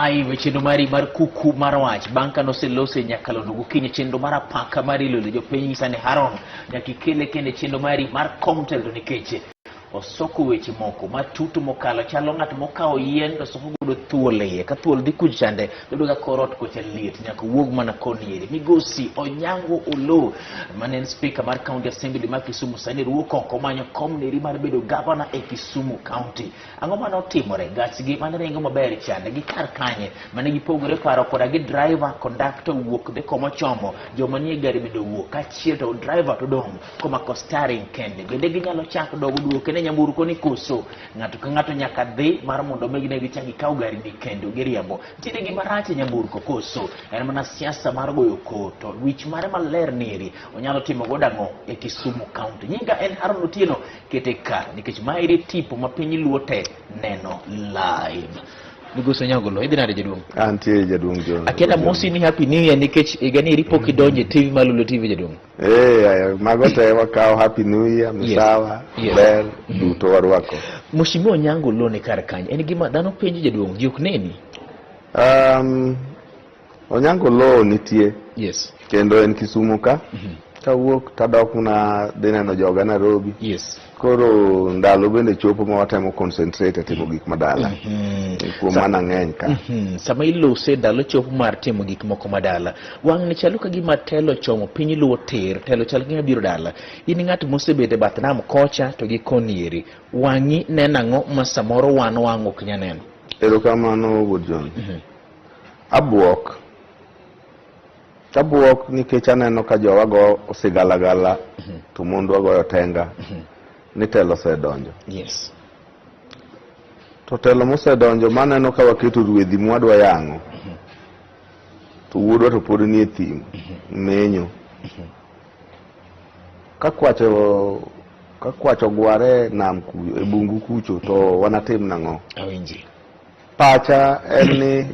Live e chenro mari mar kuku mar wach bang' ka noselose nyakalondo gokinyi chenro mar apaka mar ilolo jopiny nyisa ni Haron nyaka ikele kendo e chenro mari mar kom telo nikech osoko weche moko matut mokalo chalo ng'at mokawo yien to soko godo thuol e iye ka thuol dhi kuch chande yudo ka kor ot kocha liet nyaka wuog mana koni eri. Migosi Onyango Oloo mane en speaker mar County Assembly ma Kisumu sani ruo oko manyo kom neri mar bedo gavana e Kisumu County. Ang'o mane otimore? Gachgi mane ringo maber chande gi kar kanye mane gipogore paro koda gi driver, conductor wuok dhi komochomo, joma nie gari bende owuok kaachiel to driver to dong' komako steering kende. Bende ginyalo chak dogo duogo kendo e nyamburko ni koso? Ng'ato ka ng'ato nyaka dhi mar mondo mi ne gichak gikaw gari ni kendo giriembo. Nitiere gima rach e nyamburko koso? En mana siasa mar goyo kor to wich mare maler neri onyalo timo godo ang'o e Kisumu County. Nyinga en Haron Otieno, kete ka nikech maeri tipo ma piny luo te neno live. Migosi Onyango Oloo, idhi nade jaduong'? Antie jaduong' John. Akienda mosi ni happy new year nikech higa ni eri pok idonje e TV mar Lulo TV jaduong'. Eh, mago te wakawo happy new year, misawa, ber, duto warwako. Mheshimiwa Onyango Oloo ni kar kanye? En gima dhano penjo jaduong', ji ok neni. Onyango Oloo nitie. Kendo en Kisumu ka. Kawuok tadok na dhi neno joga Nairobi. Koro ndalo bende chopo ma watemo concentrate e timo gik madala. Kuom mana ng'eny ka. Sama ilose ndalo chopo mar timo gik moko madala. Wang'ni chalo ka gima telo chomo piny luo tir, telo chalo ka gima biro dala. In ng'at mosebet e bath nam kocha to gi koni eri. Wang'i neno ang'o ma samoro wan wang' ok nyal neno? Erokamano wuod John. Abuok. Abuok nikech aneno ka jowa go osigalagala to mondwa goyo tenga ni telo osedonjo. To telo mosedonjo maneno ka waketo rwedhi mwadwa yang'o to wuodwa to pod nie thim menyo. Ka kwach ogware nam e bungu kucho to wanatim nang'o? Awinji. Pacha en ni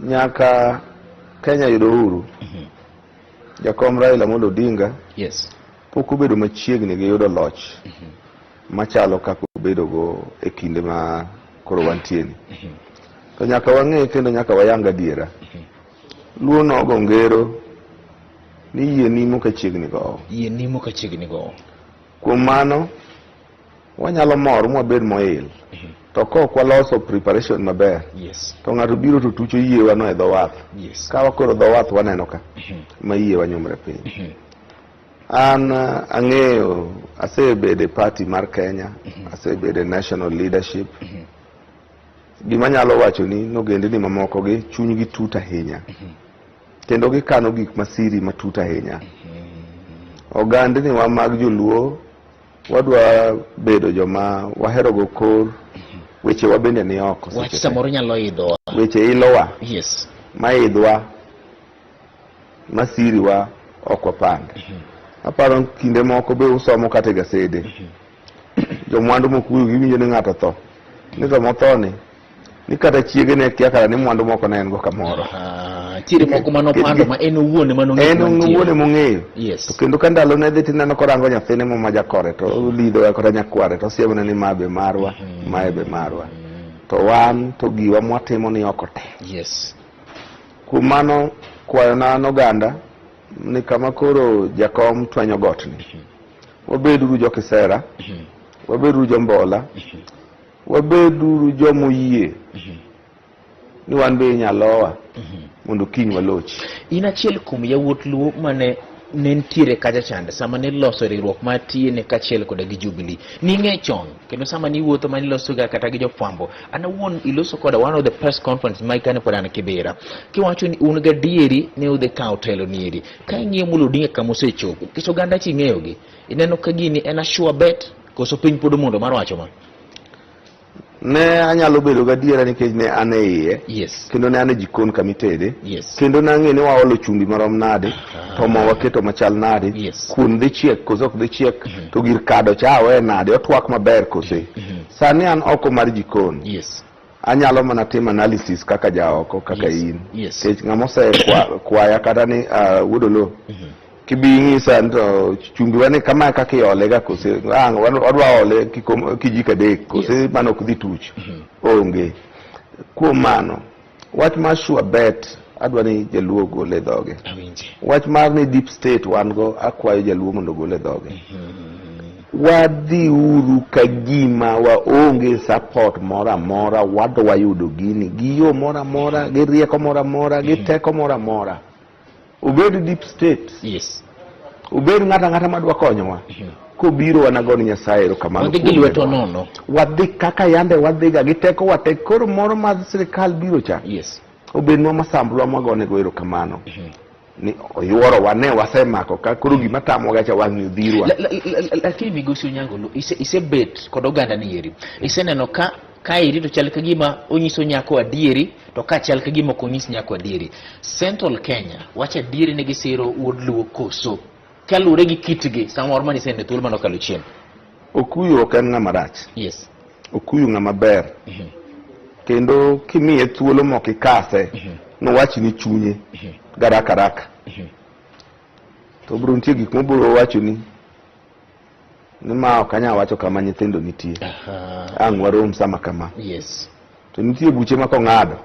nyaka Kenya yud uhuru, Jakom Raila Amolo Odinga pok obedo machiegni gi yudo loch machalo kaka obedogo e kinde ma koro wantie ni. To nyaka wang'e kendo nyaka wayang adiera. Luo nogo ngero ni yie nimo ka chiegni gowo. Yie nimo ka chiegni gowo. Kuom mano, wanyalo mor mwabed moil. To ka ok waloso preparation maber, to ng'ato biro to tucho yiewa no e dho wath. Ka wakoro dho wath waneno ka ma yiewa nyumre piny. An ang'eyo asebedo e party mar Kenya, asebedo e national leadership. Gima anyalo wacho ni nogendni mamoko gi chunygi tut ahinya. Kendo gikano gik masiri matut ahinya. Ogandni wa mag joluo wadwa bedo joma wahero go kor weche wa bende ni oko. Wach samoro nyalo idhowa. Weche ilowa. Maidhwa, masiriwa ok wapand. Aparo kinde moko be usomo kata e gasede. Jomwandu mokuyo giwinjo ni ng'ato tho. Ni to motho ni, ni kata chiege ne kia kata ni mwandu moko ne en go kamoro. Nitiere moko mane opando ma en owuon ema nong'eyo. En owuon ema ong'eyo. To kendo ka ndalo ne dhi tineno korango nyathine mo ma jakore to olidho kata nyakware to osiemone ni ma be marwa, mae be marwa. To wan to giwa mwatimo ni oko te. Kuom mano kwayona an oganda ni kama koro jakom twenyo got ni. Wabeduru jo kisera, wabeduru jo mbola, wabeduru jomoyie ni wan be inyalowa mondo kiny waloch. In achiel kuom yawuot Luo mane ne nitiere kacha chande sama ne loso riwruok mar TNA kaachiel koda gi Jubilee. Ning'e chon kendo sama niwuotho mane ilosoga kata gi jofwambo, an awuon iloso koda one of the press conference ma kane pod an Kibera, kiwacho ni un gadieri ne udhi kawo telo nieri. Ka ing'iyo Molo Odinga kama osechopo, nikech oganda chi ing'eyogi, ineno ka gini en a sure bet koso piny pod omondo mar wacho ma? Ne anyalo bedo gadiera nikech ne an e iye. Kendo ne an e jikon kama itede. Kendo nang'e ni waolo chumbi marom nade, to mo waketo machal nade, kuon dhi chiek kose ok dhi chiek, to gir kado cha awe nade, otwak maber kose. Sani an oko mar jikon. Anyalo mana timo analysis kaka jaoko, kaka in. Nikech ng'ama osekwaya kata ni wuod Oloo, kibi ing'isa ni to chumbi wa ni kamae kaka iole ga kose, ang' wadwa ole kijiko adek kose mano ok dhi tuch. Onge. Kuom mano, Wach mar sure bet adwa ni jaluo ogol e dhoge. Awinji. Wach mar ni deep state wan go akwayo jaluo mondo ogol e dhoge. Wadhiuru ka gima waonge support moro amora, wadwa yudo gini gi yo moro amora, gi rieko moro amora, gi teko moro amora. Obed deep state, Yes. obed ng'ato ang'ata madwa konyowa. Kobiro wanago ni Nyasaye erokamano. Wadhi gi kuom lwetwa medowa. nono. Wadhi kaka yande wadhiga gi teko wa te. Koro moro mar sirikal biro cha. Yes. Obednwa masambulwa mwagonego erokamano. Ni oyuorowa ne wasemako ka koro gima tamowa cha wang'ni odhirwa. Lakini migosi Onyango Oloo, isebet kod oganda ni eri. Iseneno ka kaeri to chal ka gima onyiso nyako adieri to ka chal ka gima ok onyis nyako adieri. Central Kenya wacho adieri ni gisiro wuod Luo koso kaluwore gi kitgi samoro mane iseneno thuolo mane okalo chien. Okuyu ok en ng'ama rach. Yes. Okuyu ng'ama ber. Kendo kimiye thuolo mok ikase, nowach ni chunye garaka haraka. To bro nitie gik mobiro wachoni ni ma ok anyal wacho kama nyithindo nitie. Ang' warom sama kama. Yes. To nitie buche ma kong'ado,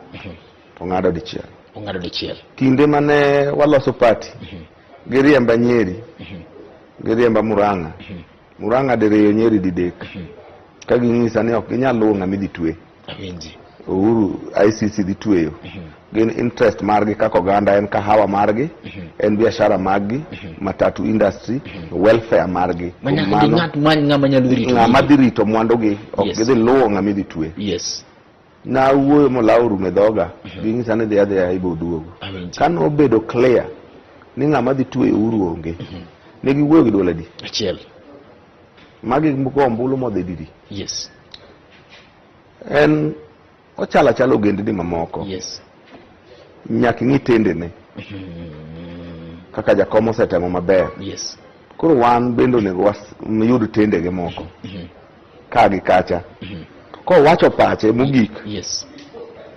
to ong'ado dichiel. Ong'ado dichiel. Kinde mane waloso party, giriemba Nyeri, giriemba Murang'a. Murang'a diriyo Nyeri didek. Ka ging'isa ni ok ginyal luwo ng'ama idhi twe. Awinji. Uhuru ICC dhi tweyo. Gin interest margi kaka oganda en kahawa margi, en biashara margi, matatu industry, welfare margi. Ma Kuom nyaka gi mano, ng'at ma ng'ama nyalo rito. ng'ama dhi rito mwandugi ok Yes. gidhi luwo ng'ama idhi twe. Yes. Nawuoyo molawo orumo e dhoga, ging'isa ni dhi adhiya ibo duogo. Awinji. Kane obedo clear ni ng'ama dhi tweyo Uhuru onge, ne giwuoyo gi duol adi? Achiel. Magi go ombulu modhi didi. Yes. En ochalo achala ogendni mamoko. Yes. Nyaka ing'i tendene. Kaka jakom osetemo maber. Yes. Koro wan bende onego wayud tendege moko. Ka gi kacha. Kowacho pache mogik. Yes.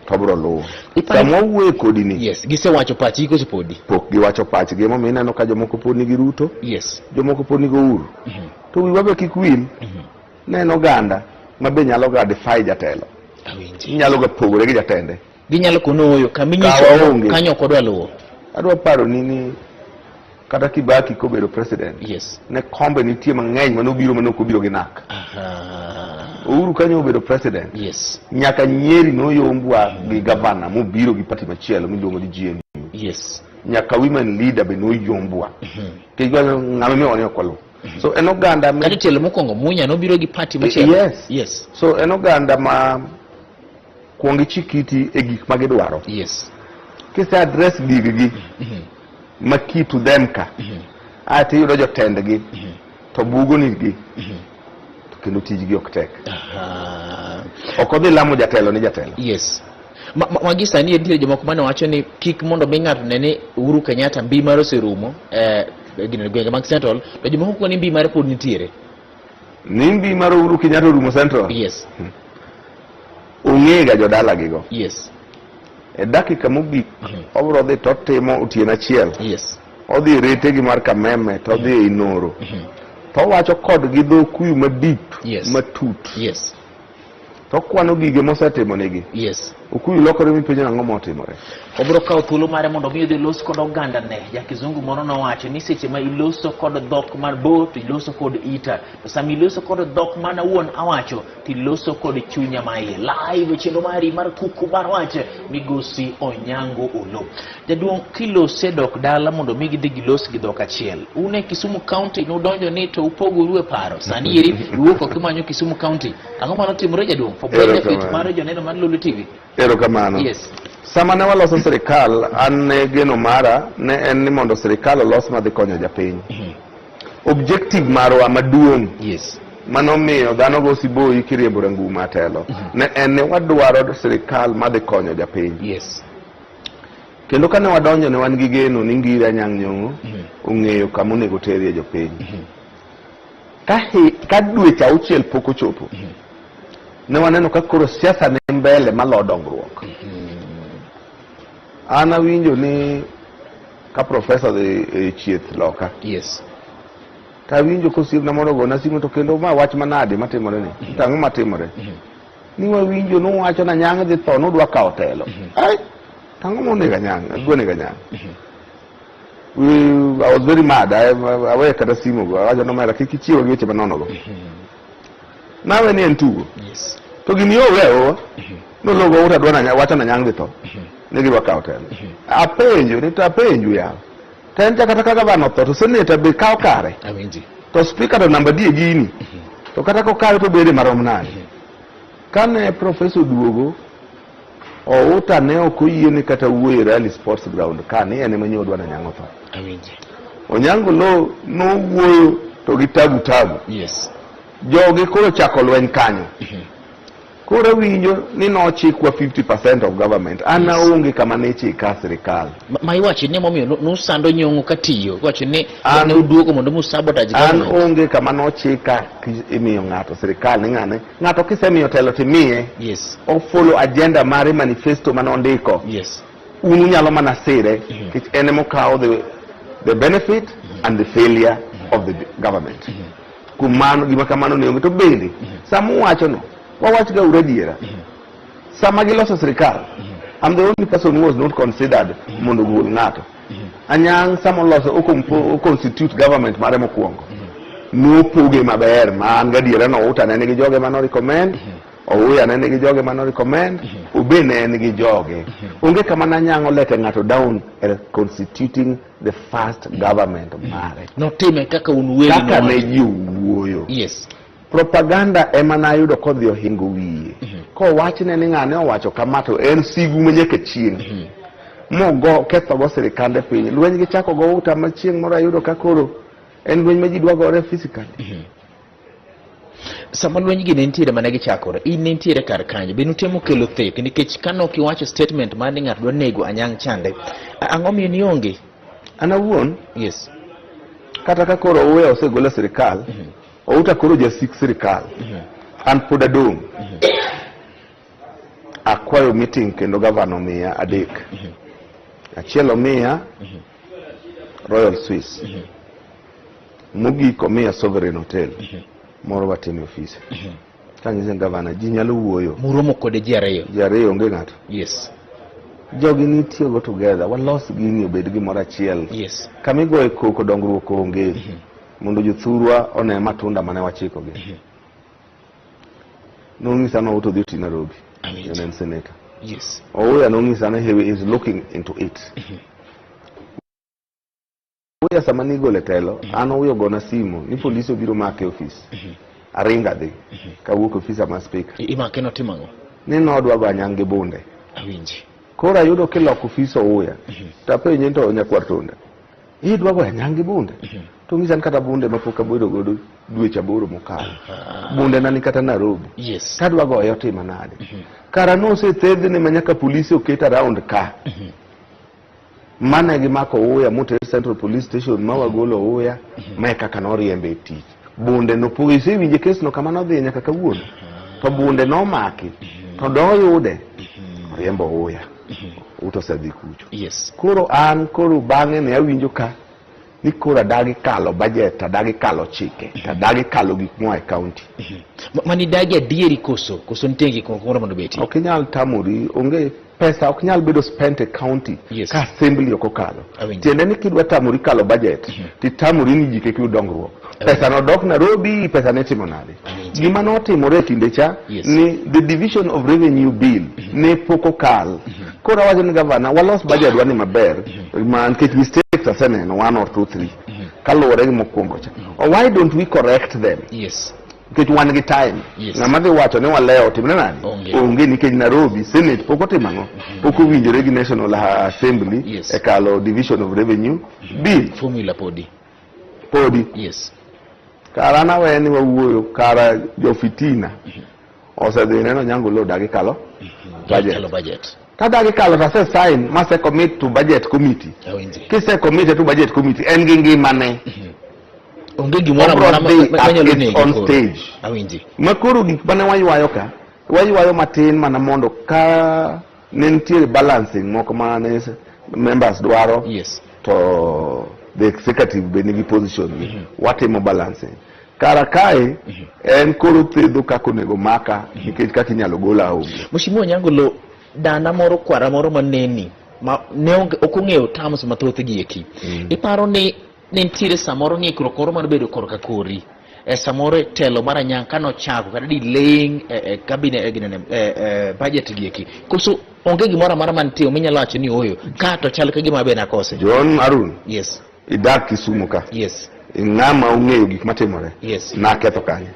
To obiro luwo. Iparo- Sama wawuoyo kodi ni. Yes. Gisewacho pachgi koso podi? Pok giwacho pachgi emomiyo ineno ka jomoko pod nigi Ruto. Yes. Jomoko pod nigi Uhuru. To wiwa be kik wil. Ne en oganda ma be nyalo ga defy jatelo. Awinji. Nyalo ga pogore gi jatende. Ginyalo kono oyo kama inyiso Kawa onge. kanyo ok odwa luwo. Adwa paro ni ni kata Kibaki kobedo president. Yes. Ne kombe nitie mang'eny mane obiro mane ok obiro gi NARC. Uhuru kanyo obedo president. Yes. Nyaka Nyeri noyombwa gi gavana mobiro gi party machielo miluongo ni GNU. Yes. Nyaka women leader be noyombwa. Nikech ng'ama imiyowa ni ok waluw. So en oganda Kata tielo mokwongo Munya nobiro gi party machielo. Yes. Yes. So en oganda ma kuong ichik iti e gik ma gidwaro. Yes. Kise address giggi ma key to them ka. Ae to iyudo jotendgi to bugo nigi to kendo tijgi ok tek. Ok odhi lamo jatelo ni jatelo. Yes. Magi sani nitiere jomoko mane wacho ni kik mondo mi ng'ato ne ni Uhuru Kenyatta mbi mare oserumo gine gwenge mag Central, to jomoko koni mbi mare pod nitiere. Ni mbi mar Uhuru Kenyatta orumo Central? Yes. Ong'e ga jodalagigo. Yes. E dakika mogik obiro dhi to otimo otieno achiel. Yes. Odhi e retegi mar Kameme to odhi e Inoro. To owacho kodgi dho Okuyu madip, Yes. matut. Yes. To okwano gige mosetimonegi. Yes. Okuyu lokore mipenjo nang'o motimore. Obiro kawo thuolo mare mondo mi odhi los kod oganda ne. Ja kizungu moro nowacho ni seche ma iloso kod dhok mabor to iloso kod ita. To sama iloso kod dhok mana wuon awacho to iloso kod chunya maiye. Live chenro mari mar kuku mar wach migosi Onyango Oloo. Jaduong' kilose dok dala mondo mi gidhi gilos gi dhok achiel. Un e Kisumu County nudonjo ni to upogoru e paro. Sani eri iwuok oko imanyo Kisumu County. Ang'o mano timore jaduong'? For benefit mar joneno mar Lulu TV. Erokamano. Yes. Sama ne waloso sirikal, an ne geno mara ne en ni mondo sirikal olos madhi konyo japiny. Objective marwa maduong' Yes. manomiyo dhano go siboi kiriembo ranguma telo ne en ni wadwaro sirikal madhi konyo japiny. Yes. Kendo kane wadonjo ne wan gi geno ni Ngire Anyang' Nyong'o ong'eyo kama onego oterie jopiny. Ka dweche auchiel pok ochopo, ne waneno ka koro siasa ni mbele malo dongruok. An awinjo ni ka profesa dhi e chieth loka. Yes. To awinjo ka osiepna moro ogona simu to kendo ma wach manade matimore ni. To ang'o matimore? Ni wawinjo nuwacho na Anyang' dhi tho nudwa kawo telo. Ai! Ang'o monego Anyang'? Adwa nego Anyang'. I was very mad. Aweyo kata simu go. Awacho nomera kik ichiwa gi weche manono go. Nawe ni en tugo. Yes. To gini onge aowa. Nologo uta dwa na wacho na Anyang' dhi tho. Ne gidwa kawo telo. Apenjo ni to apenju yawa. To en cha kata ka gavana otho to seneta be kawo kare. Awinji. To speaker to namba die gini. To kata kokawe to bede marom nade. Kane professor oduogo Outa ne ok oyiene kata wuoyo e Rally Sports Ground ka ni en ema nyo odwa ni Anyang' otho. Awinji. Onyango Lo nowuoyo to gi tabu tabu. Yes. Jogi koro chako lweny kanyo. Koro awinjo ni nochikwa 50% of government. An aonge kama ne ichika sirikal. Ma iwacho ni emomiyo nusando Nyong'o katiyo. Iwacho ni An- ne uduogo mondo mu sabotage An government. onge kama nochika imiyo ng'ato sirikal ni ng'ane. Ng'ato kisemiyo telo timiye. Yes. O follow agenda mare manifesto mane ondiko. Yes. Un unyalo mana sire nikech en ema okawo the benefit and the failure of the government. Kuom mano gima kamano ne onge to bende sama uwacho no wawach ga uru adiera. Sama giloso sirikal I'm the only person who was not considered mondo ogol ng'ato. Anyang' sama oloso o constitute government mare mokwongo nopoge maber ma an gadiera no Outa ne nigi joge mano recommend Ouya ne nigi joge mano recommend Obe ne nigi joge. Onge kama Nanyang' olete ng'ato down e constituting the first government mare. Notime kaka un uwegi Kaka ne nowacho. ji owuoyo. Yes. Propaganda ema nayudo kodhi ohingo wiye. Kowachne ni ng'ane owacho kama to en sigu ma nyaka chieng'. Mogo kethogo sirikande piny. Lweny gichako go Outa ma chieng' moro ayudo ka koro en lweny ma ji dwa gore physically. Sama lweny gi ne nitiere mane gichakore, in ne nitiere kar kanyo, be nutemo kelo thek nikech kane ok iwacho statement mar ni ng'ato dwa nego Anyang' chande, ang'o miyo nionge? An awuon Yes. kata ka koro Ouya osegol e sirikal, Outa koro jasik sirikal. An pod adong'. Akwayo meeting kendo gavana omiya adek. Achiel omiya Royal Swiss. Mogik omiya Sovereign Hotel. Moro watime ofise. Kanyise gavana ji nyalo wuoyo. Muromo kode ji ariyo. Ji ariyo onge ng'ato. Yes. Jogi nitiyogo together. Walos gini obed gimoro achiel. Yes. Kama igoye koko dongruok onge. Mondo jothurwa one matunda mane wachikogi. Nong'isa ni Outa odhi oti Nairobi. Awinjo. En en senator. Yes. Ouya nong'isa ni he is looking into it. Ouya sama nigole telo, an Ouya ogona simu ni polisi obiro make e ofis. Aringo adhi. Kawuok e ofisa mar speaker. Imake notimo ang'o? Ni nodwa go Anyang' gi bunde. Awinji. Koro ayudo kiloko ofis Ouya. To apenje ni to nyakwar Tonda. Idwa go Anyang' gi bunde? To ong'isa ni kata bunde mapok abedo godo dweche 8 mokalo. Bunde na ni kata Nairobi. Yes. Kadwa goye otima nade? Kara nosethedhne ma nyaka polisi oket around ka. Mane gimako Ouya moter Central Police Station ma wagolo Ouya ma e kaka noriembe e tich. Bunde nopogo isewinje kes no kama nodhiye nyaka kawuono. To bunde nomaki to doyude oriembo Ouya. Outa osedhi kucho. Yes. Koro an koro bang'e ne awinjo ka ni koro adagi kalo budget, adagi kalo chike, adagi kalo gik moa e county. Mani dagi adieri koso nitie gik moko moro mondo betie. Ok inyal tamori, onge pesa ok nyal bedo spent e county Yes. ka assembly ok okalo. Awinjo. Tiende ni kidwa tamori kalo budget, titamori ni ji kik yud dongruok. Pesa no dok Nairobi, pesa ne timo nade? Awinjo. Gima notimore e kinde cha Yes. ni the division of revenue bill ne pok okal. Koro awacho ni gavana walos budget wa ni maber ma nikech mistakes aseneno 1 or 2 3 kaluwore gi mokwongo cha. Why don't we correct them? Yes. Nikech wan gi time. Yes. Ng'ama dhi wacho ni walewo timne nade? Onge. Onge nikech Nairobi Senate pok otimo ang'o? Pok owinjore gi National Assembly Yes. e kalo division of revenue bill. Formula podi. Podi. Yes. Kara an aweye ni wawuoyo kara jo fitina osedhi neno Nyango Lo dagi kalo budget. Kalo budget. Ka dagi kalo to ase sign mase commit to budget committee. Awinji. Kise commit to budget committee en gi ngimane. Onge gimoro Obro amora dhi at manyalo its negi own koro. stage. Awinji. Ma koro gik mane waywayo ka, waywayo matin mana mondo ka ne nitiere balancing moko mane members dwaro Yes. to the executive be nigi position gi watimo balancing. Kara kae en koro thedho kaka onego maka nikech kaka inyalo gola onge. Mheshimiwa Onyango Lo, dana moro kwara moro maneni ma ne ok ong'eyo terms mathoth gi eki. Iparo ni ne nitiere samoro ng'ikruok moro mar bedo korka kori e samoro e telo mar anyang' kane ochako kata delaying e, e cabinet e, ginene, e, e budget gi eki koso onge gimoro amora mantie minyalo wacho ni ooyo ka to chal ka gima be nakose. John Arun. Yes. Idak Kisumu ka. Yes. Ng'ama ong'eyo gik matimore. Yes. Naketho kanye.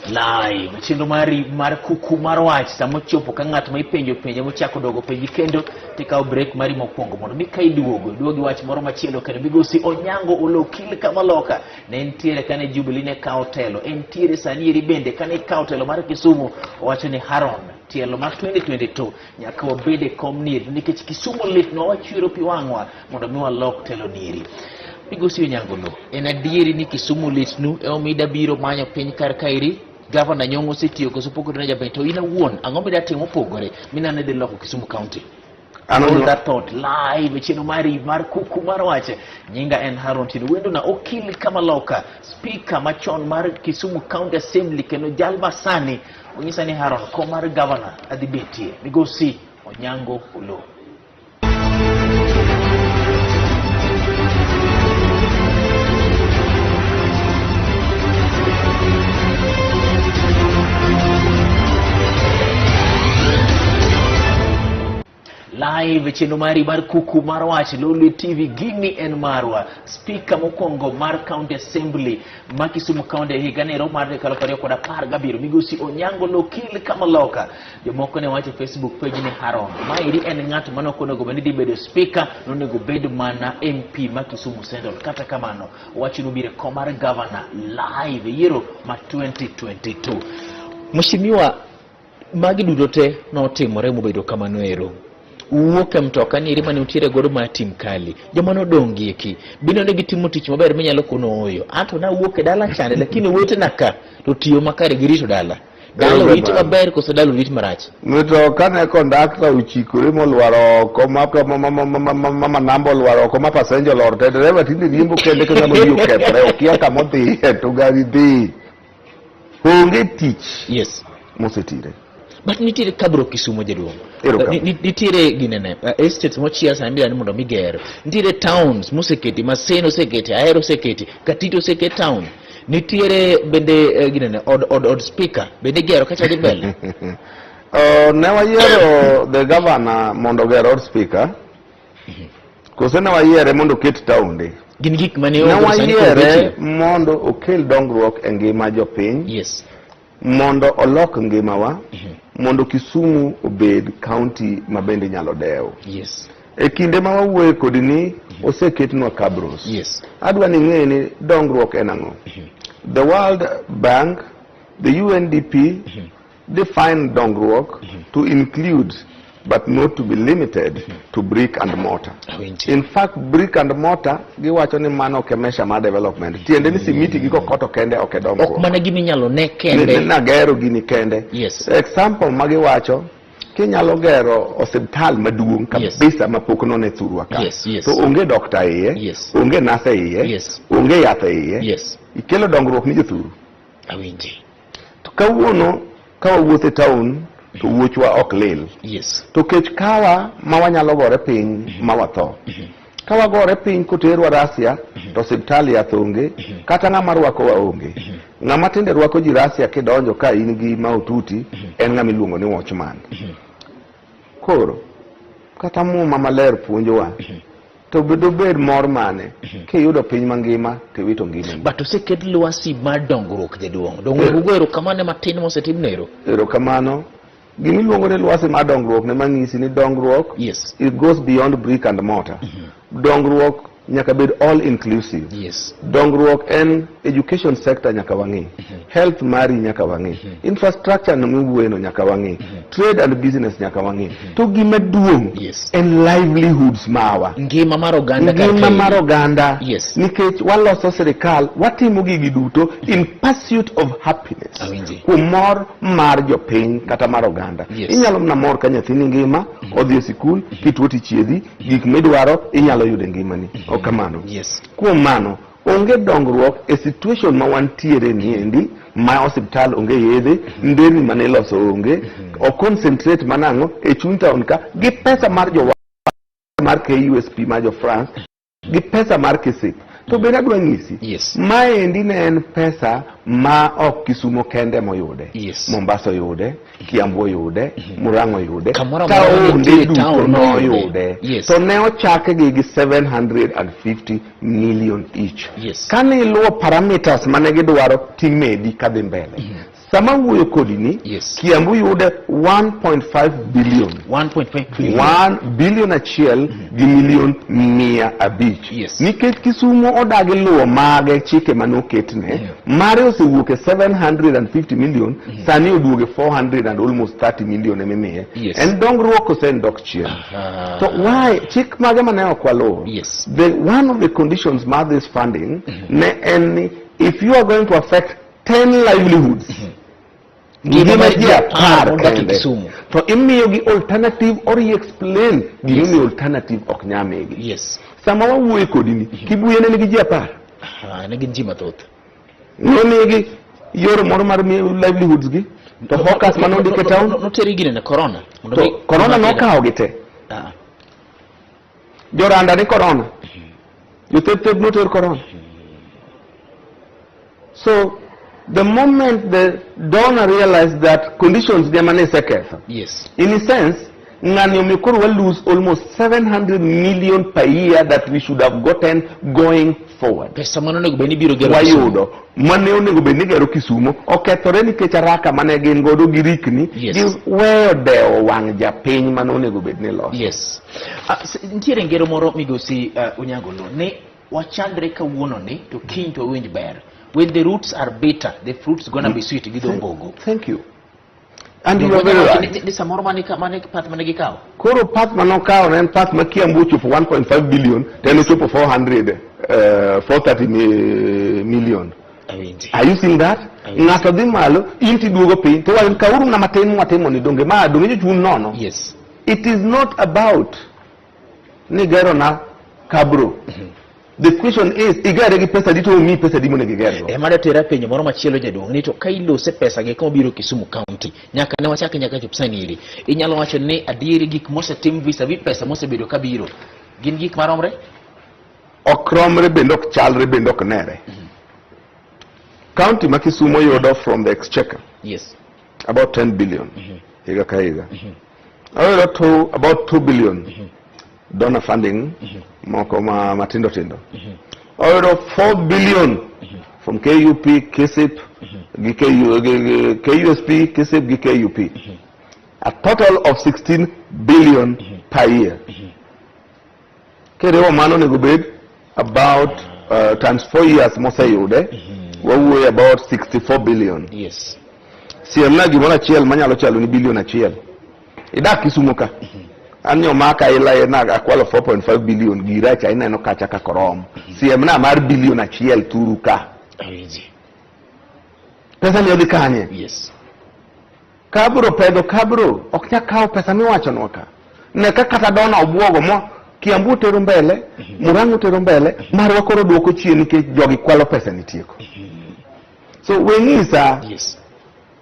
Live chenro mari mar kuku mar wach sama ochopo ka ng'at ma ipenjo penjo mochako dogo penji kendo tikawo break mari mokwongo mondo mi ka iduogo iduog gi wach moro machielo kendo migosi Onyango Oloo Okil Kamaloka ne nitiere kane Jubilee ne kawo telo entiere sani eri bende kane ikawo telo mar Kisumu owacho ni Haron tielo mar 2022 nyaka wabed e kom nieri nikech Kisumu litnwa wachwero pi wang'wa mondo mi walok telo nieri. Migosi Onyango Oloo, en adieri ni Kisumu litnu emomiyo ida biro manyo piny kar kaeri? Gavana Nyong'o osetiyo koso pok otine jaber to in awuon ang'o mida timo mopogore mineno ni dhi loko Kisumu County? An Hold that thought live e chenro mari mar kuku mar wach. Nyinga en Haron Tino Wendo na okil Kamaloka, speaker machon mar Kisumu County Assembly kendo jal masani onyisa ni Haron kom mar governor adhi betie. Migosi Onyango Oloo. Live chenro mari mar kuku mar wach Lolwe TV gini en marwa. Speaker mokwongo mar County Assembly ma Kisumu County e higa nero mar 2017 migosi Onyango Lokil Kamaloka. Jomoko ne wacho e Facebook page ni Haron maeri en ng'at mane ok onego bed ni dhi bedo speaker, nonego bed mana MP ma Kisumu Central. Kata kamano wach nobiro e kom mar governor live e yiero ma 2022. Mheshimiwa, magi duto te notimore mobedo kamano ero. Uwuok e mtoka ni eri mane utiere godo mar tim kali. Joma nodong' gi eki bino ni gitimo tich maber minyalo kono ooyo. Anto nawuok e dala chande lakini owetena ka to tiyo makare girito dala. Dala orit maber koso dala orit marach? Mtoka ne kondakta ochikore molwaro oko ma namba olwaro oko ma pasenja olor te dereva tinde riembo kende ka ng'ama wiye okethore okia kama odhiye to gari dhi. Onge tich Yes. mosetire. But nitiere Kabro Kisumo jaduong'. Erokamano. Nitiere ginene estates mochiel sani midwa ni mondo mi ger. Nitiere towns moseketi, Maseno oseketi, Ahero oseketi, Katito oseket town. Nitiere bende ginene od speaker bende igero kacha dhi mbele. Ne wayiero the governor mondo oger od speaker. Kose ne wayiere mondo oket taonde. Gin gik mane Ne onge to sani koro wayiere betie. mondo okel dongruok e ngima jopiny. Yes. Mondo olok ngimawa, mondo Kisumu obed county ma bende inyalo dew. Yes. E kinde ma wawuoye kodi ni oseketnwa cabros. Yes. Adwa ni ing'e ni dongruok en ang'o. The World Bank, the UNDP define dongruok to include but not to be limited to brick and mortar. Awinji. In fact, brick and mortar giwacho ni mano ok e measure mar development. Tiende ni simiti gi kokoto kende ok e dongruok. Ok mana gima inyalo ne kende. Nagero gini kende. Yes. Example ma giwacho kinyalo gero osiptal maduong' Yes. kabisa ma pok none thurwa ka. Yes, yes. To onge dokta iye, Yes. onge nurse e iye, Yes. onge yath e iye. Yes. Ikelo dongruok ni jothuru. Awinji. To kawuono ka wawuotho e town to wuochwa ok lil. Yes. To kech kawa ma wanyalo gore piny ma watho. Ka wagore piny koterwa Russia to osiptal yath onge kata ng'ama rwakowa onge. Ng'ama tinde rwako ji Russia kidonjo ka in gi maututi en ng'ama iluongo ni watchman. Koro kata muma maler puonjowa to dobed mor mane kiyudo piny mangima to iwito ngimani. But oseket lwasi mar dongruok jaduong'. Dongruok ugo erokamano matin mosetim nero. Erokamano. Gima iluongo ni lwasi mar dongruok ne manyisi ni dongruok Yes. it goes beyond brick and mortar. Dongruok nyaka bed all inclusive. Yes. Dongruok en education sector nyaka wang'i. Health mari nyaka wang'i. Infrastructure no miwuoyeno nyaka wang'i. Trade and business nyaka wang'i. To gima duong' Yes. en livelihoods mawa. Ngima mar oganda kar Ngima kaendi. mar oganda. Yes. Nikech waloso sirikal, watimo gigi duto in pursuit of happiness. Awinji. Kuom mor mar jopiny kata mar oganda. Yes. Inyalo mana mor ka nyathini ngima, odhi e sikul, kituo tichiedhi, gik midwaro inyalo yudo e ngimani. Ok kamano. Yes. Kuom mano, onge dongruok e situation ma wantiere ni endi ma osiptal onge yedhe, nderni mane iloso onge, o concentrate mana ang'o e chuny town ka gi pesa mar jowa mar KUSP mar jo France gi pesa mar KISIP. To bende adwa nyisi, maendi ne en pesa ma ok Kisumo kende moyude. Mombasa oyude, Kiambu oyude, Murang'a oyude, Kamoro amora taonde mantie duto town noyude. noyude. Yes. To ne ochakgi gi 750 million each. Kane iluwo parameters mane gidwaro timedi kadhi mbele. Sama wuoyo kodi ni, Kiambu yude 1.5 billion. 1.5 billion. 1 billion achiel gi million 500. Nikech Kisumo odagi luwo mage chike mane oketne, mare osewuok e 750 million, sani oduogo e 400 and almost 30 million emimiye. En dongruok kose en dok chien? To why chik mage mane ok waluwo? The one of the conditions mar this funding ne en ni if you are going to affect 10 livelihoods, Ngima ngima mar ji ji 10 10 modak e kende, Kisumu. to imiyogi alternative or i-explain gimomiyo alternative ok nyal migi. Sama wawuoyo kodi ni, Kibuye ne nigi ji 10. Ah, ne gin ji mathoth. Nomigi yor moro mar miyo livelihoods gi, to hawkers mane ondik e town, Noteri gine ne corona. Mondo to corona mi nokawo gi te. Joranda ni corona. Jothep noter corona. So the moment the donor realized that conditions ge mane iseketho, in a sense, ng'ani omiyo koro wa lose almost 700 million per year that we should have gotten going forward. Pesa mane onego bed ni biro gero Kisumu. Wayudo mane onego bed ni gero Kisumo okethore nikech haraka mane gin godo gi rikni gi weyo dewo wang' japiny mane onego bed ni loso. Yes. Nitiere ngero moro migosi Onyango Oloo ni wachandre kawuono ni to kiny to wawinj ber. When the roots are bitter, the fruits gonna be sweet gi dho Mbogo. Thank you. And you are very right. Ni samoro mane mane path mane gikawo. Koro path mane okawo ne en path ma Kiambu ochopo 1.5 billion to en ochopo 400, 430 million. Awinji. Are you seeing that? Ng'ato dhi malo, in tiduogo piny, to wacho kauru mana matin mwatimo ni donge ma donge jochung' nono. It is not about ni gero na kabro. The question is, igere gi pesa di to omiyi pesa di monego igergo. Ema datera penjo moro machielo jaduong' ni to ka ilose pesa gi kama Kisumu County nyaka ne wachake nyaka chop sani eri inyalo wacho ni adieri gik mosetim vis-a-vis pesa mosebedo kabiro gin gik maromre? Ok romre bende ok chalre bende ok nere. County ma Kisumo yudo from the exchequer about 10 billion higa ka higa. Oyudo about 2 billion donor funding moko ma matindo tindo. Oyudo 4 billion from KUP, KISIP, gi KU, gi KUSP, KISIP gi KUP. A total of 16 billion per year. Kiriwo mano onego bed about times 4 years moseyude, wawuoyo about 64 billion. Siemna gimoro achiel manyalo chalo ni bilion achiel. Idak Kisumo ka. An nyomaka ila na akwalo 4.5 billion gira cha ineno kacha ka korom. Siemna mar bilion achiel turu ka. Awinji. Pesa ni odhi kanye? Kabro pedho kabro ok nyal kawo pesa miwachonwa ka. Ne ka kata dona obuogo mo Kiambu tero mbele, Murang'a tero mbele, marwa koro duoko chien nikech jogi kwalo pesa ni tieko. So we ng'isa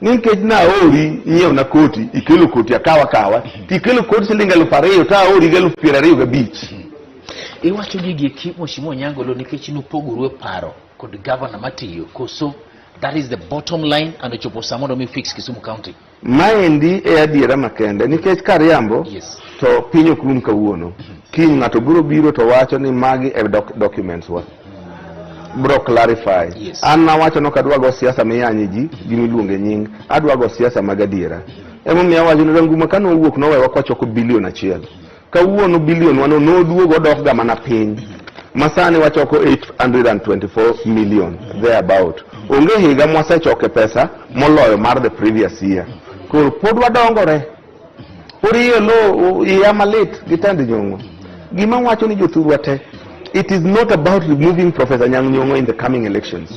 ni nikech naori nyiewo na koti, ikelo koti akawa kawa, tikelo koti siling 2000 to aori gi 25,000. Iwacho gigi eki Mheshimiwa Onyango Oloo nikech nupogoru e paro kod gavana matiyo koso that is the bottom line and ochopo saa mondo mi fix Kisumu County. Maendi e adiera makende nikech kariambo to piny ok rum kawuono. Kiny ng'ato biro biro to wacho ni magi e documents wa. Bro clarify. An nawacho nok adwa go siasa miyanye ji gi miluonge nying. Adwa go siasa mag adiera. Emomiyo awacho ni Ranguma kane owuok nowewa kwachoko bilion achiel. Kawuono bilion wano noduogo odok ga mana piny. Masani wachoko 824 million thereabout. Onge higa mwasechoke pesa moloyo mar the previous year. Koro pod wadongore. Pod iye lo iya malit gi tend nyong'o. Gima wacho ni jothurwa te, it is not about removing Professor Anyang' Nyong'o in the coming elections.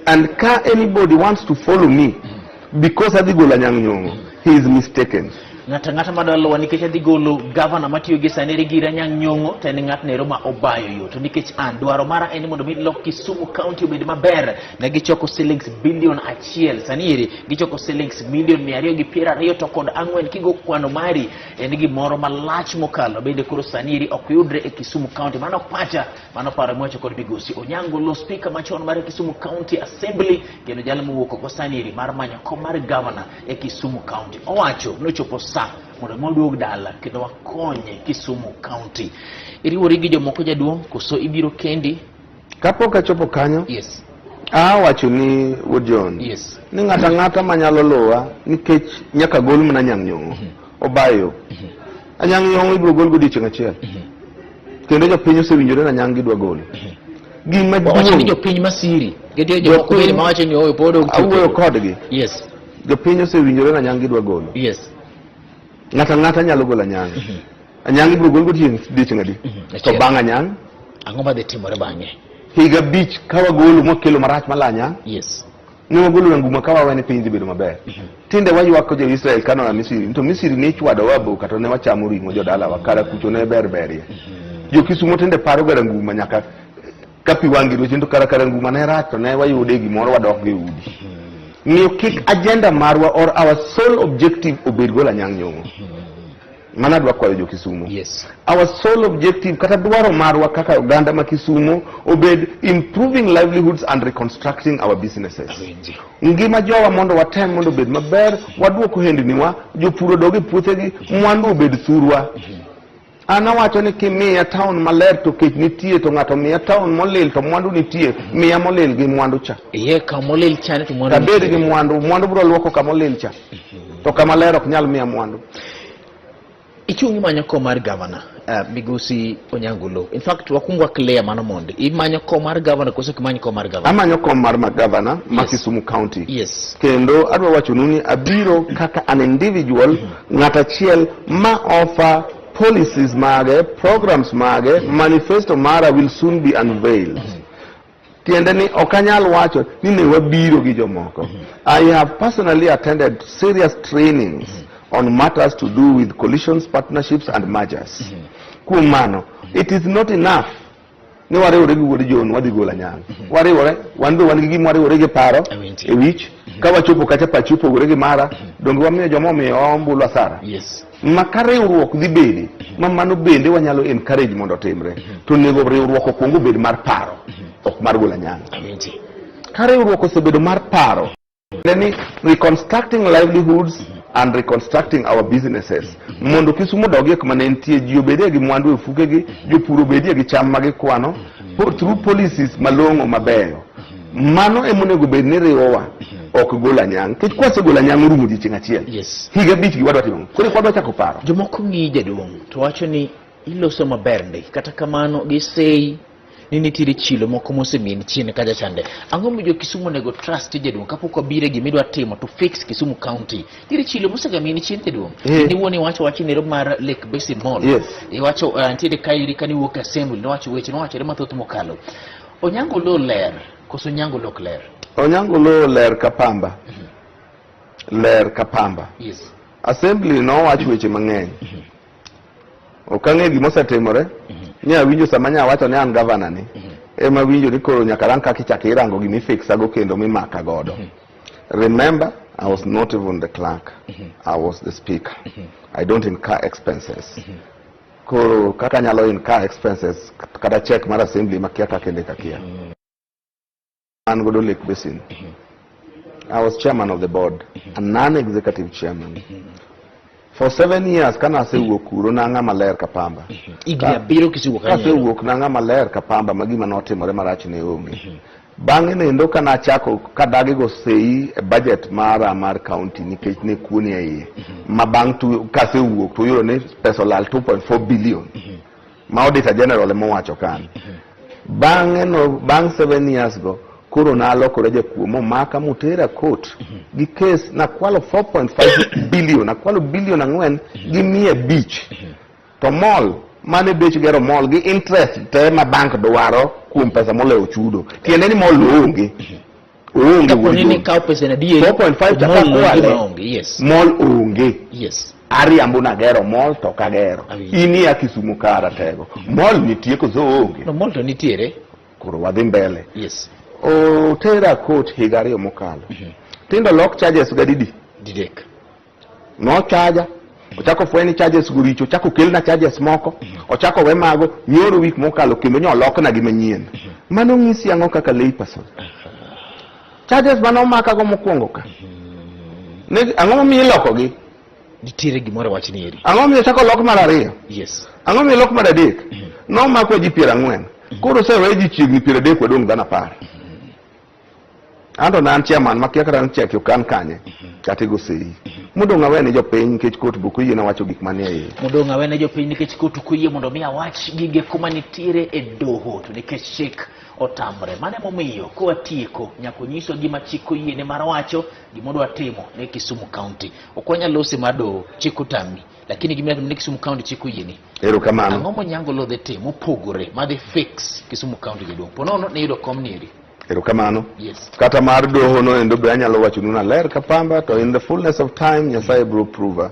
And ka anybody wants to follow me because adhi golo Anyang' Nyong'o, he is mistaken. Ng'ato ang'ata madwa luwa nikech adhi golo gavana matiyo gi sani Rigiri Anyang' Nyong'o to en ng'atno ero ma obayo yo. To nikech an dwaro mara en ni mondo mi lok Kisumu County obed maber, ne gichoko shillings bilion achiel. Sani eri gichoko shillings milion 224 kigo kwano mari en gimoro malach mokalo bende koro sani eri ok yudre e Kisumu County. Mano ok pacha, mano paro miwacho kod migosi Onyango Oloo, spika machon mar Kisumu County Assembly kendo jal mowuok oko sani eri mar manyo kom mar gavana e Kisumu County. Owacho nochopo sa mondo mi waduog dala kendo wakony Kisumu County. Iriwori gi jomoko jaduong' koso ibiro kendi? Kapok achopo kanyo, Yes. awacho ni Wuod John, Yes. ni ng'ato ang'ata manyalo luwa nikech nyaka gol mana Anyang' Nyong'o obayo. Anyang' Nyong'o ibiro gol godiochieng' achiel. Kendo jopiny osewinjore ni Anyang' gidwa golo. Gima Wacho ni duong' jopiny masiri. Nitie jomoko bende mawacho ni oyo pod ok awuoyo kodgi. Yes. Jopiny osewinjore ni Anyang' gidwa golo. Yes. Ng'ato ang'ata nyalo golo Anyang'. Anyang' ibiro gol godiochieng' adi? To Achiel. bang' Anyang' Ang'o madhi timore bang'e? higa abich ka wagolo mwakelo marach mala Anyang' Yes. ne wagolo ranguma ka wawe ni piny dhi bedo maber. Tinde waywak jo Israel kano a Misri, to Misri ne ichwadowa aboka to ne wachamo ring'o jodalawa kara kucho ne ber berie. Jo Kisumo tinde paro ga ranguma nyaka ka pi wang'gi dweche to kara kara nguma ne rach to ne wayude gimoro wadok go e udi. Miyo kik agenda marwa or our sole objective obed golo Anyang' Nyong'o. Mano adwa kwayo jo Kisumo. Yes. Our sole objective kata dwaro marwa kaka oganda ma Kisumo obed improving livelihoods and reconstructing our businesses. Awinji. Ngima jowa mondo watem mondo obed maber, waduok ohendniwa, jopur odog e puothegi, mwandu obed thurwa. An awacho ni kimiya town maler to kech nitie to ng'ato miya town molil to mwandu nitie, miya molil gi mwandu cha. Iye kamolil chande to mwandu Tabed gi mwandu, mwandu biro luoko kamolil cha. To kama ler ok nyal miya mwandu. Ichung' imanyo kom mar gavana migosi Onyango Oloo. In fact wakwong wa clear mano mondi. Imanyo kom mar gavana koso ok imany kom mar gavana? Amanyo kom mar ma gavana ma Yes. Kisumu County. Yes. Kendo adwa wachonu ni abiro kaka an individual ng'at achiel ma offer policies mage, programs mage, manifesto mara will soon be unveiled. Tiende ni ok anyal wacho ni ne wabiro gi jomoko. I have personally attended serious trainings on matters to do with coalitions, partnerships and mergers. Kuom mano, it is not enough ni wariwore gi wuod John wadhi golo Anyang'. Wariwore, wan be wan gi gima wariwore gi paro Awinji. e wich. Ka wachopo kacha pachi opogore gi mara, donge wamiyo joma omiyo ombulu asara? Yes. Ma ka riwruok dhi bede, ma mano bende wanyalo encourage mondo otimre, to onego riwruok okwong obed mar paro, ok mar golo Anyang'. Awinji. Ka riwruok osebedo mar paro, ni reconstructing livelihoods and reconstructing our businesses mondo Kisumu odogie kuma ne entie, ji obedie gi mwandu e ofukegi, jopur obedie gi cham ma gikwano through policies malong'o mabeyo. Mano ema onego bed ni riwowa, ok golo Anyang'. Nikech kwasegolo Anyang' orumo odiochieng' achiel. Yes. Higa abich gi wadwa timo ang'o? Koro wadwa chako paro. Jomoko ng'iyi jaduong' to wacho ni iloso maber ndi. Kata kamano giseyi ni nitiere chilo moko mosemien chien kacha chande. Ang'o mi jo Kisumu onego trust jaduong' kapok wabiro e gima idwa timo to fix Kisumu County? Nitiere chilo mosega mien chien jaduong'. Eh. In iwuon iwacho wach nero mar Lake Basin Mall. Yes. Iwacho nitiere kairi kane iwuok e assembly nowacho weche nowachore mathoth mokalo. Onyango Oloo ler koso Onyango Oloo ok ler? Onyango Oloo ler ka pamba. Ler ka pamba. Yes. Assembly nowach weche mang'eny. Ok ang'e gima osetimore. Ni awinjo sama nya wacho ni an gavana ni. Ema awinjo ni koro nyaka rang kaka ichako irango gima ifixa go kendo mimaka godo. Remember, I was not even the clerk. I was the speaker. I don't incur expenses. Koro kaka anyalo incur expenses kata check mar assembly makia kaka indiko akia. An godo Lake Basin. I was chairman of the board, a non-executive chairman. For 7 years kana asewuok kuro nang'a ler ka pamba. Higni 7 kisewuok kanyo. Kasewuok nang'a ler ka pamba ma gima notimore marach ne onge. Bang'e nendo kana achako kadagi go sei e budget mara mar county nikech ne kuo ni e iye. Ma bang' kasewuok to uyudo ni pesa olal 2.4 billion. Ma auditor general ema owacho kanyo. Bang'e no, bang' 7 years go, koro nalokora jakuo momaka motera court gi case nakwalo 4.5 billion, nakwalo bilion 4 gi 500. To mall mane bech gero mall gi interest te ma bank dwaro kuom pesa molewo chudo. Tiende ni mall onge. Oonge. Kapo ni wuod. nikawo pesa na adieri, 4.5 cha mall no kakwale. gima onge. Yes. Mall onge. Ariambo nagero mall to ok agero. Awinjo. In iya Kisumu kara tego. Mall nitie koso onge? No, mall to nitiere. Koro wadhi mbele. Otera court higa 2 mokalo. Tindo lok charges ga didi? Didek. Nochaja. Ochako fweny ni charges go richo, ochako kelna charges moko, ochako we mago, nyoro week mokalo kendo nyolokna gi manyien. Mano ng'isi ang'o kaka lay person? Charges mane omakago mokwongo ka. Ne ang'o momiyo ilokogi? Nitiere gimoro wach ni eri. Ang'o momiyo ochako lok mar ariyo? Ang'o momiyo lok mar adek? Nomakwa ji 40. Koro osewe ji chiegni 30, wadong' dhano 10. Anto ne an chairman makia kata ni cheke okan kanye kata igo sei. Modong' awe ne jopiny nikech court be ok oyiena wacho gik manie iye. Modong' awe ne jopiny nikech court ok oyie mondo mi awach gige kuma nitiere e doho, to nikech chik otamre. Mano emomiyo kowatieko nyaka onyiswa gima chik oyiene mar wacho gima odwa timo ne Kisumu County. Ok wanyal lose mar doho, chik otami, lakini gima timo ne Kisumu County chik oyieni. Erokamano. Ang'o monyango lo dhi timo mopogore madhi fix Kisumu County, jaduong'? Po nono ne yudo kom nieri. Erokamano. Kata mar doho no endo be anyalo wachonu naler ka pamba, to in the fullness of time Nyasaye biro prova.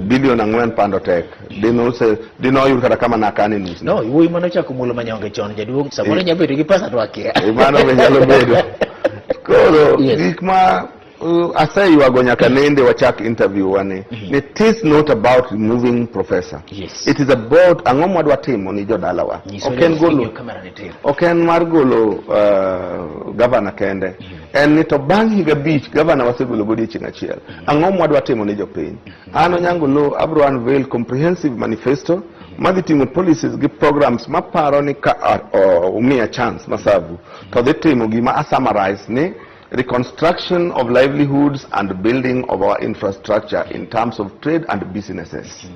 Bilion 4 pando tek. Dino dino oyud kata kama nakane nus. No, wuoyi mane ochako mulo manyonge chon, jaduong', samoro nyalo bedo gi pesa to akia. Mano be nyalo bedo. Koro gik ma aseywago nyaka nende wachak interview wani. It is not about removing professor. It is about ang'o mwadwa timo ni jodalawa. Ok en golo, ok en mar golo governor kende. En ni to bang' higa 5 governor wasegolo godiochieng' achiel. Ang'o mwadwa timo ni jopiny? An Onyango Oloo abro unveil comprehensive manifesto madhi ting'o policies gi programs maparo ni ka umiya chance masavu to dhi timo gima a summarize ni reconstruction of livelihoods and building of our infrastructure in terms of trade and businesses.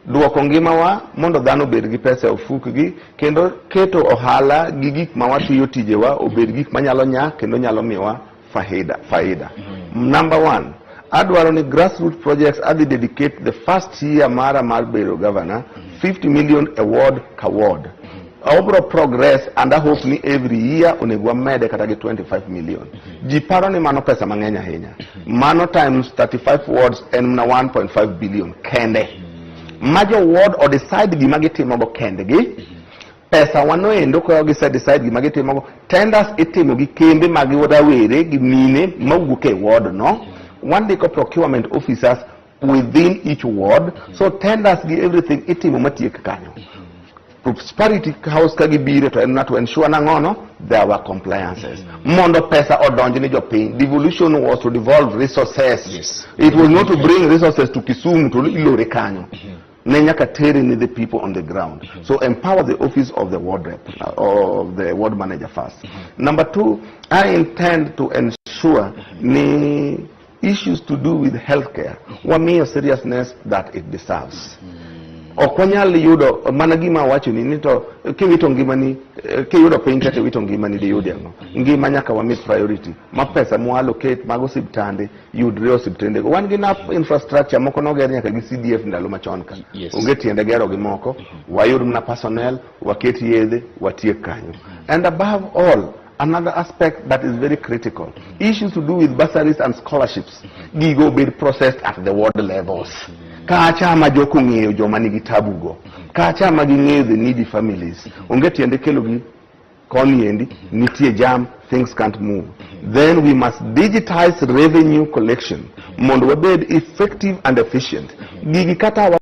Duoko ngimawa mondo dhano obed gi pesa e ofukgi kendo keto ohala gi gik ma watiyo tijewa obed gik manyalo nya kendo nyalo miyowa faida. Number 1, adwaro ni grassroots projects adhi dedicate the first year mara mar bedo governor 50 million a ward ka ward. Obro progress and I hope ni every year onego wamede kata gi 25 million. Ji paro ni mano pesa mang'eny ahinya. Mano times 35 wards en mana 1.5 billion kende. Ma jo ward o decide gima gitimogo kendgi. Pesa wanoendo ka gise decide gima gitimogo. Tenders itimo gi kembe mag rawere gi mine mawuok e ward no. Wandiko procurement officers within each ward. So tenders gi everything itimo matiek kanyo. Prosperity House ka gibiro to en na to ensure nang'ono there were compliances. Mondo pesa odonj ni jopiny. Devolution was to devolve resources. It was not to bring resources to Kisumu to ilore kanyo. Ne nyaka tere ni the people on the ground. So empower the office of the ward rep, of the ward manager first. Number 2, I intend to ensure ni issues to do with healthcare wamiyo seriousness that it deserves. Ok wanyal yudo mana gima awachoni ni to kiwito ngimani, kiyudo piny kata iwito ngimani diyudi ang'o? Ngima nyaka wami priority. Ma pesa mwa allocate mag osiptande yudre osiptende go. Wan gi enough infrastructure moko noger nyaka gi CDF ndalo machon ka. Onge tiende gero gi moko. Wayud mana personnel, waket yedhe, watiek kanyo. And above all, another aspect that is very critical, issues to do with bursaries and scholarships, gigo bed processed at the ward levels. Kacha ma jok ong'eyo joma nigi tabu go. Kacha ma ging'eyo the needy families. Onge tiende kelo gi koni endi, nitie jam, things can't move. Then we must digitize revenue collection mondo wabed effective and efficient. Gigi kata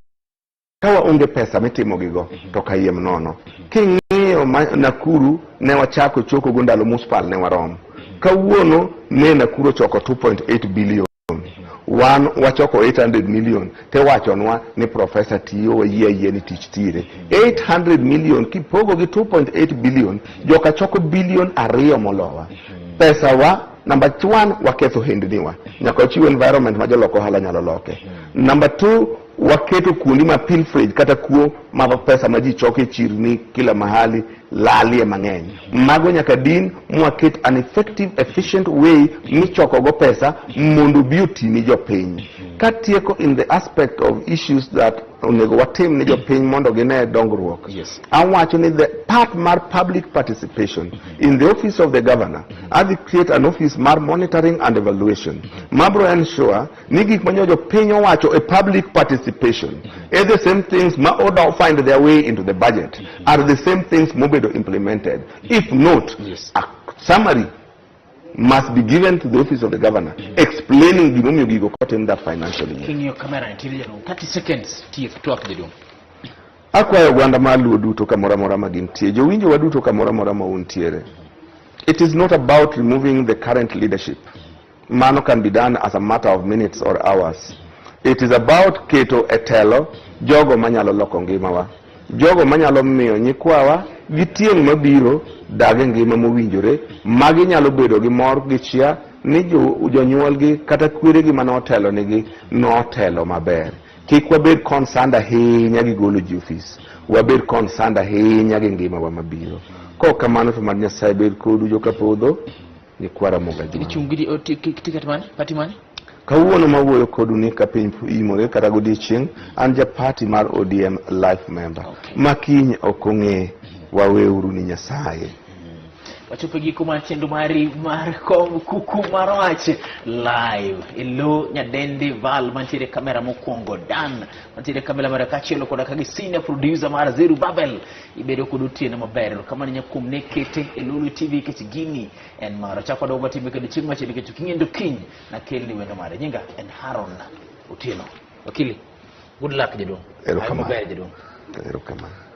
ka waonge pesa mitimo gigo to kayiem nono. King'iyo Nakuru ne wachako choko go ndalo municipal ne warom. Kawuono ne Nakuru ochoko 2.8 billion. Wan wachoko 800 million tewachonwa ni professor tiyo wayie ayie ni tich tire. 800 million kipogo gi 2.8 billion joka choko billion 2 molowa. Pesa wa number 1 waketho hendniwa. Nyaka wachiw environment ma jolok ohala nyalo loke. Number 2 waketo kuonde ma pilferage kata kuo ma pesa ma ji choko e chirni kila mahali lalie mang'eny. Mago nyaka din mwaket an effective, efficient way michokogo pesa mondo obi oti ni jopiny. Katieko in the aspect of issues that onego watim ni jopiny mondo gine dongruok. Awacho ni the part mar public participation in the office of the governor, adhi create an office mar monitoring and evaluation mabro ensure ni gik ma jopiny owacho e public participation e the same things ma oda find their way into the budget are the same things mobedo implemented. If not, a summary must be given to the office of the governor explaining gimomiyo gigo kotim that financial year. King'iyo kamera nitiere jaduong', 30 seconds tiek twak, jaduong'. Akwayo oganda mar Luo duto kamoro amora ma gintie, jowinjo wa duto kamoro amora ma untiere. It is not about removing the current leadership. Mano can be done as a matter of minutes or hours. It is about keto e telo jogo manyalo loko ngimawa, jogo manyalo miyo nyikwawa gi tieng' mabiro dag e ngima mowinjore, magi nyalo bedo gi mor gi chia ni jonyuolgi kata kweregi mane otelo nigi notelo maber. Kik wabed concerned ahinya gi golo ji ofis, wabed concerned ahinya gi ngimawa mabiro. Kok kamano to mad Nyasaye bed kodu joka Podho, nyikwa Ramogi Ajwang'. Ichung' gi tiket mane? Party mane? Kawuono mawuoyo kodu ni ka piny imore kata godiechieng', an ja party mar ODM life member. Ma kiny ok ong'e, waweuru ni Nyasaye. Wachopo e giko mar chenro mari mar kom kuku mar wach live e lo nyadendi Val mantiere kamera mokwongo, Dan mantiere kamera mar kaachiel koda ka gi senior producer mar Zeru Babel. Ibedo kod otieno maber. Erokamano nyakuom ne kete e Lolwe TV nikech gini en maro. Chako wadogo watime kendo chieng' machielo nikech ok ing'e kiny nakelni wendo mare. Nyinga en Haron Otieno. Wakili, good luck jaduong'. Erokamano. Maber jaduong'. Erokamano.